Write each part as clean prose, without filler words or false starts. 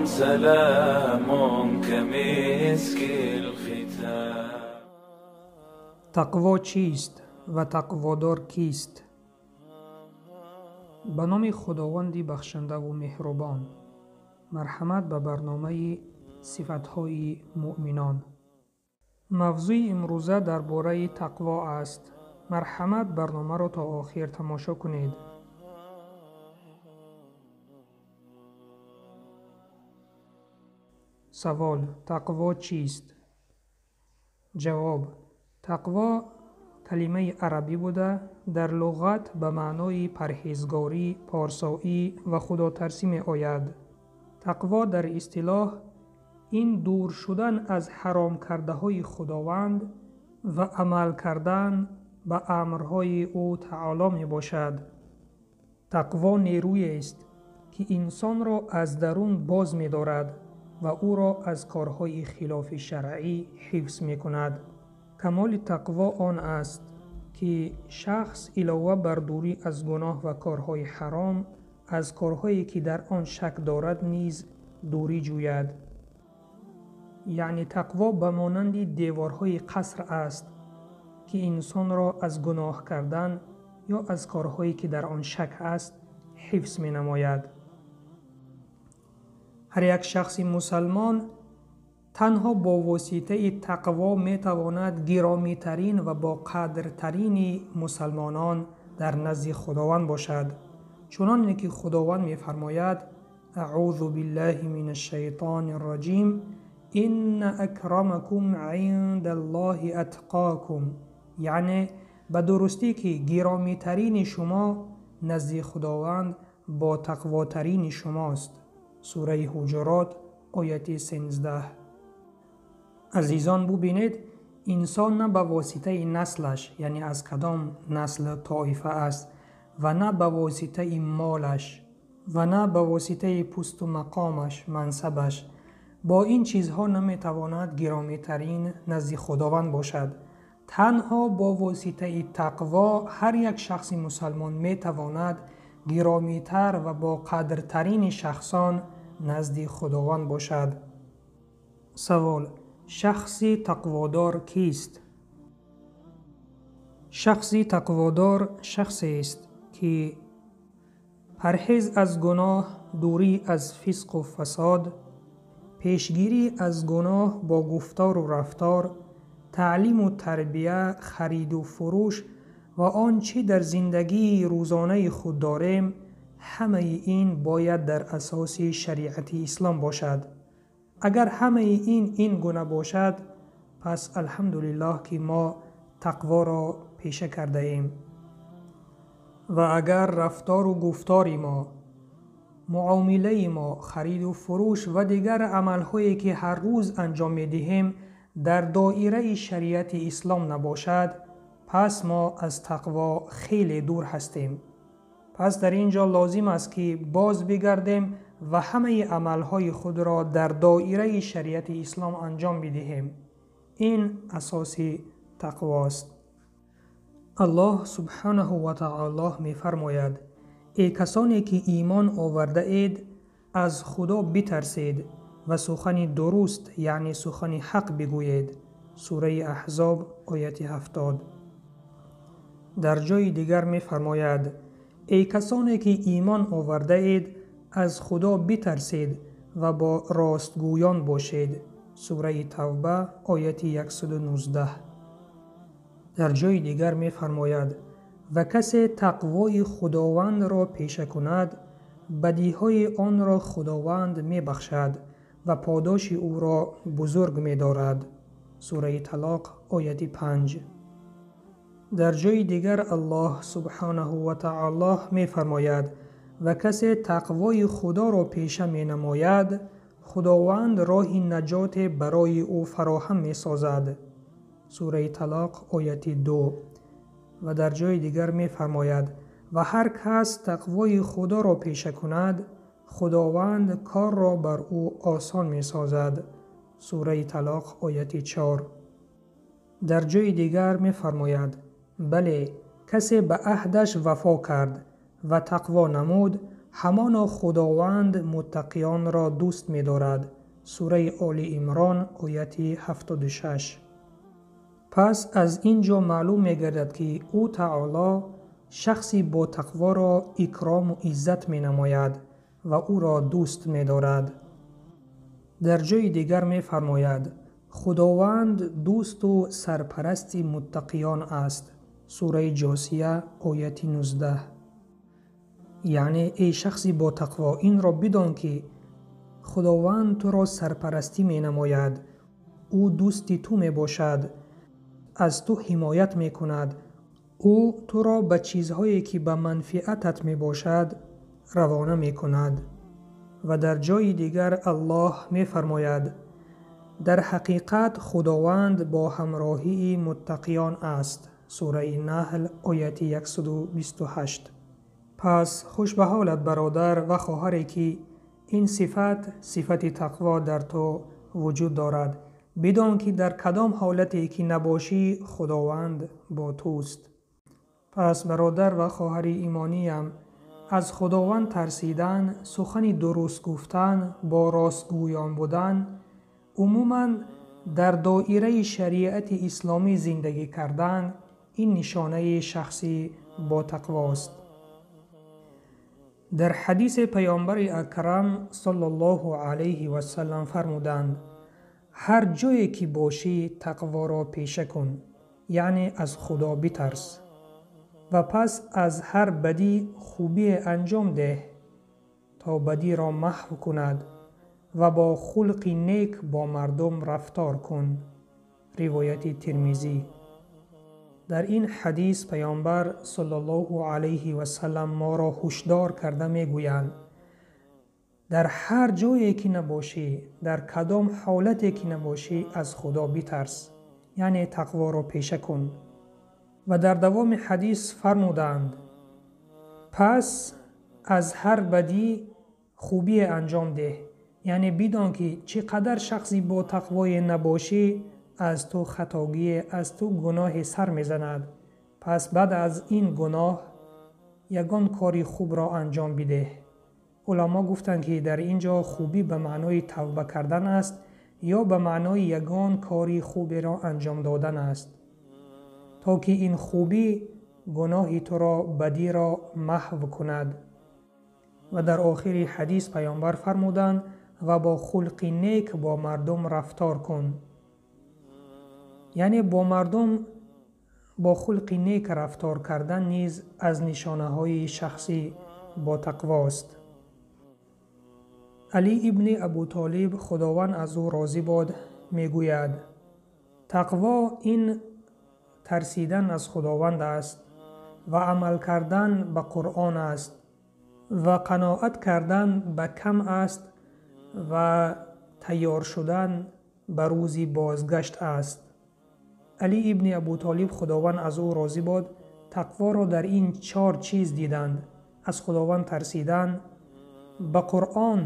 سلام كمسك الختام. Тақво чист ва тақводор кист? Ба номи Худованди бахшандаву меҳрубон. Марҳамат ба барномаи сифатҳои муъминон. Мавзӯи имрӯза дар бораи тақво аст. Марҳамат, барномаро то охир тамошо кунед. Савол: тақво чист? Ҷавоб: тақво калимаи арабӣ буда, дар луғат ба маънои парҳезгорӣ, порсоӣ ва худотарсӣ меояд. Тақво дар истилоҳ ин дур шудан аз ҳаром кардаҳои Худованд ва амал кардан ба амрҳои ӯ таоло мебошад. Тақво нерӯест, ки инсонро аз дарун боз медорад ва ӯро аз корҳои хилофи шаръӣ ҳифз мекунад. Камоли тақво он аст, ки шахс илова бар дурӣ аз гуноҳ ва корҳои ҳаром, аз корҳое ки дар он шак дорад низ дурӣ ҷӯяд. Яъне тақво ба монанди деворҳои қаср аст, ки инсонро аз гуноҳ кардан ё аз корҳое ки дар он шак аст ҳифз менамояд. Ҳар як шахси мусалмон танҳо бо воситаи тақво метавонад гиромитарин ва боқадртарини мусалмонон дар назди Худованд бошад. Чуноне ки Худованд мефармояд: аъузу биллаҳи мин ашшайтони рраҷим, инна акрамакум индаллоҳи атқокум. Яъне ба дурустӣ ки гиромитарини шумо назди Худованд бо тақвотарини шумост. Сураи Ҳуҷурот, ояти 13. Азизон, бубинед, инсон на ба воситаи наслаш, яъне аз кадом насл тоифа аст, ва на ба воситаи молаш, ва на ба воситаи пусту мақомаш, мансабаш, бо ин чизҳо наметавонад гиромитарин назди Худованд бошад. Танҳо бо воситаи тақво ҳар як шахси мусалмон метавонад гиромитар ва боқадртарини шахсон назди Худованд бошад. Савол: шахси тақводор кист? Шахси тақводор шахсест, ки парҳез аз гуноҳ, дурӣ аз фисқу фасод, пешгирӣ аз гуноҳ бо гуфтору рафтор, таълиму тарбия, хариду фурӯш ва он чӣ дар зиндагии рӯзонаи худ дорем, ҳамаи ин бояд дар асоси шариати ислом бошад. Агар ҳамаи ин гуна бошад, пас алҳамдулиллоҳ, ки мо тақворо пеша кардаем. Ва агар рафтору гуфтори мо, муомилаи мо, хариду фурӯш ва дигар амалҳое ки ҳар рӯз анҷом медиҳем дар доираи шариати ислом набошад, пас мо аз тақво хеле дур ҳастем. Пас дар ин ҷо лозим аст, ки боз бигардем ва ҳамаи амалҳои худро дар доираи шариати ислом анҷом бидиҳем. Ин асоси тақвост. Аллоҳ субҳанаҳу ва таоло мефармояд: эй касоне ки имон овардаед, аз Худо битарсед ва сухани дуруст, яъне сухани ҳақ бигӯед. Сураи Аҳзоб, ояти 70. Дар ҷои дигар мефармояд: эй касоне ки имон овардаед, аз Худо битарсед ва бо ростгӯён бошед. Сураи Тавба, ояти 119. Дар ҷои дигар мефармояд: ва касе тақвои Худовандро пеша кунад, бадиҳои онро Худованд мебахшад ва подоши ӯро бузург медорад. Сураи Талоқ, ояти 5. Дар ҷои дигар Аллоҳ субҳанаҳу ва таоло мефармояд: ва касе тақвои Худоро пеша менамояд, Худованд роҳи наҷоте барои ӯ фароҳам месозад. Сураи Талоқ, ояти 2. Ва дар ҷои дигар мефармояд: ва ҳар кас тақвои Худоро пеша кунад, Худованд корро бар ӯ осон месозад. Сураи Талоқ, ояти 4. Дар ҷои дигар мефармояд: бале, касе ба аҳдаш вафо кард ва тақво намуд, Ҳамоно Худованд муттақиёнро дӯст медорад. Сураи Оли Имрон, ояти 76. Пас аз ин ҷо маълум мегардад, ки ӯ таоло шахси ботақворо икрому иззат менамояд ва ӯро дӯст медорад. Дар ҷои дигар мефармояд: Худованд дӯсту сарпарасти муттақиён аст. Сураи Ҷосия, ояти 19. Яъне, эй шахси ботақво, инро бидон, ки Худованд туро сарпарастӣ менамояд, ӯ дӯсти ту мебошад, аз ту ҳимоят мекунад, ӯ туро ба чизҳое, ки ба манфиатат мебошад, равона мекунад. Ва дар ҷои дигар Аллоҳ мефармояд: дар ҳақиқат Худованд бо ҳамроҳии муттақиён аст. Сураи Наҳл, ояти 128. Пас хуш ба ҳолат, бародар ва хоҳаре, ки ин сифат, сифати тақво дар ту вуҷуд дорад. Бидон, ки дар кадом ҳолате ки набошӣ, Худованд бо туст. Пас бародар ва хоҳари имониям, аз Худованд тарсидан, сухани дуруст гуфтан, бо ростгӯён будан, умуман дар доираи шариати исломӣ зиндагӣ кардан, ин нишонаи шахси ботақвост. Дар ҳадиси Паёмбари Акрам саллаллоҳу алайҳи васаллам фармуданд: ҳар ҷое ки бошӣ, тақворо пеша кун, яъне аз Худо битарс, ва пас аз ҳар бадӣ хубие анҷом деҳ, то бадиро маҳв кунад, ва бо хулқи нек бо мардум рафтор кун. Ривояти Тирмизӣ. Дар ин ҳадис Паёмбар саллаллоҳу алайҳи васаллам моро ҳушдор карда мегӯянд: дар ҳар ҷое ки набошӣ, дар кадом ҳолате ки набошӣ, аз Худо битарс, яъне тақворо пеша кун. Ва дар давоми ҳадис фармуданд: пас аз ҳар бадӣ хубие анҷом деҳ, яъне бидон, ки чӣ қадар шахси бо тақвое набошӣ, аз ту хатогие, аз ту гуноҳе сар мезанад. Пас баъд аз ин гуноҳ ягон кори хубро анҷом бидеҳ. Уламо гуфтанд, ки дар ин ҷо хубӣ ба маънои тавба кардан аст ё ба маънои ягон кори хуберо анҷом додан аст, то ки ин хубӣ гуноҳи туро, бадиро маҳв кунад. Ва дар охири ҳадис Паёмбар фармуданд: ва бо хулқи нек бо мардум рафтор кун. Яъне бо мардум бо хулқи нек рафтор кардан низ аз нишонаҳои шахсӣ ботақвост. Алӣ ибни Абутолиб, Худованд аз ӯ розӣ бод, мегӯяд: тақво ин тарсидан аз Худованд аст ва амал кардан ба Қуръон аст ва қаноат кардан ба кам аст ва тайёр шудан ба рӯзи бозгашт аст. Алӣ ибни Абутолиб, Худованд аз ӯ розӣ бод, тақворо дар ин чор чиз диданд: аз Худованд тарсидан, ба Қуръон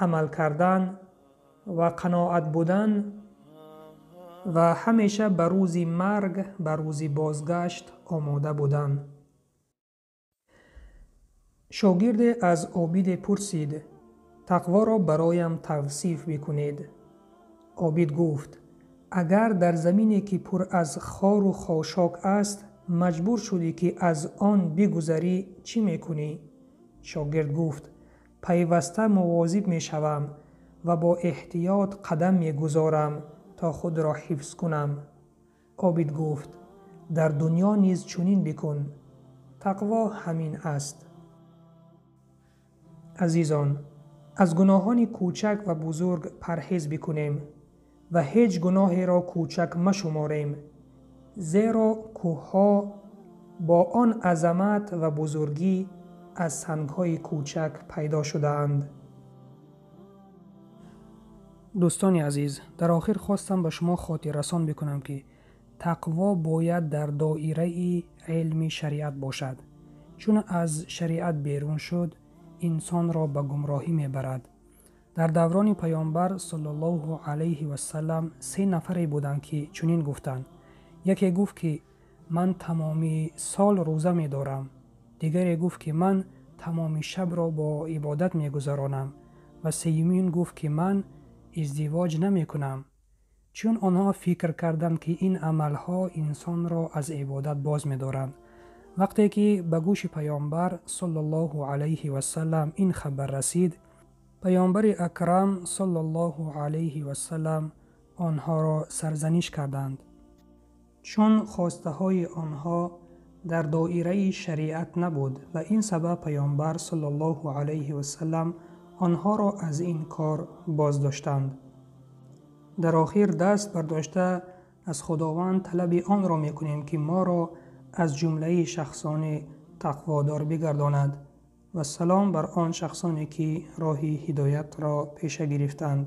амал кардан ва қаноат будан ва ҳамеша ба рӯзи марг, ба рӯзи бозгашт омода будан. Шогирде аз обиде пурсид: тақворо бароям тавсиф бикунед. Обид гуфт: агар дар замине, ки пур аз хору хошок аст, маҷбур шудӣ, ки аз он бигузарӣ, чӣ мекунӣ? Шогирд гуфт: пайваста мувозиб мешавам ва бо эҳтиёт қадам мегузорам, то худро ҳифз кунам. Обид гуфт: дар дунё низ чунин бикун. Тақво ҳамин аст. Азизон, аз гуноҳони кӯчак ва бузург парҳез бикунем ва ҳеҷ гуноҳеро кӯчак машуморем, зеро кӯҳҳо бо он азамат ва бузургӣ аз сангҳои кӯчак пайдо шудаанд. Дӯстони азиз, дар охир хостам ба шумо хотиррасон бикунам, ки тақво бояд дар доираи илми шариат бошад, чун аз шариат берун шуд, инсонро ба гумроҳӣ мебарад. Дар даврони Паёмбар саллаллоҳу алайҳи васаллам се нафаре буданд, ки чунин гуфтанд. Яке гуфт, ки ман тамоми сол рӯза медорам. Дигаре гуфт, ки ман тамоми шабро бо ибодат мегузаронам ва сеюмин гуфт, ки ман издивоҷ намекунам. Чун онҳо фикр карданд, ки ин амалҳо инсонро аз ибодат боз медоранд. Вақте ки ба гӯши Паёмбар саллаллоҳу алайҳи васаллам ин хабар расид, Паёмбари Акрам саллаллоҳу алайҳи васаллам онҳоро сарзаниш карданд, чун хостаҳои онҳо дар доираи шариат набуд ва ин сабаб Паёмбар саллаллоҳу алайҳи васаллам онҳоро аз ин кор боздоштанд. Дар охир даст бардошта аз Худованд талаби онро мекунем, ки моро аз ҷумлаи шахсони тақводор бигардонад ва салом бар он шахсоне, ки роҳи ҳидоятро пеша гирифтанд.